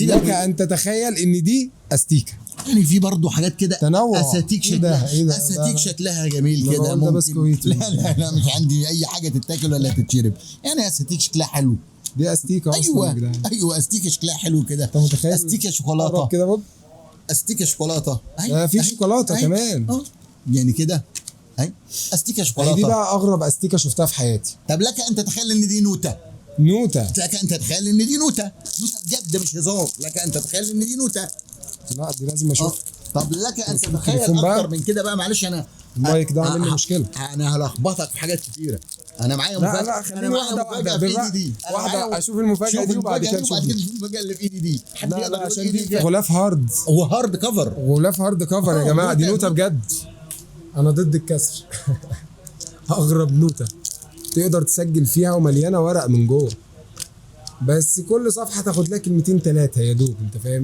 سيبك لك ان تتخيل ان دي استيكه. يعني في برضه حاجات كده تنوع. اساتيك إيه ده؟ شكلها إيه ده؟ اساتيك ده- شكلها جميل ده كده بقول ده ممكن. بسكويت. لا لا لا، مش عندي اي حاجة تتاكل ولا تتشرب، يعني اساتيك شكلها حلو. دي استيكه اصلا يا ايوه جدعان. ايوه، استيكه شكلها حلو كده. انت متخيل؟ استيكه شوكولاته. قرب كده بوب. استيكه شوكولاته. أهي، في أهي، شوكولاتة أهي. كمان. يعني كده اهي استيكه دي شوكولاته. بقى اغرب استيكه شفتها في حياتي. طب لك ان تتخيل ان دي نوته. نوته. لك ان تتخيل ان دي نوته، نوته بجد مش هزار. لك ان تتخيل ان دي نوته. لا دي لازم اشوف. طب لك ان تتخيل التليفون بقى. اكتر من كده بقى، معلش انا المايك ده عامل لي مشكلة. انا هلخبطك في حاجات كتيره. انا معايا لا مفاجاة. لا انا خليني معايا واحدة مفاجاة واحدة في ايدي دي. أنا واحدة معايا اشوف المفاجاة شوف دي وبعد المفاجأة كده دي نشوف وبعد كده دي. نشوف المفاجاة اللي في ايدي دي. حد لا يقدر لا يقول عشان إيه دي دي؟ غلاف hard. هو hard cover. غلاف hard cover يا جماعه، دي نوتة. نوته بجد. انا ضد الكسر. اغرب نوته تقدر تسجل فيها ومليانة ورق من جوه، بس كل صفحة تاخد لها كلمتين ثلاثة يا دوب، انت فاهم.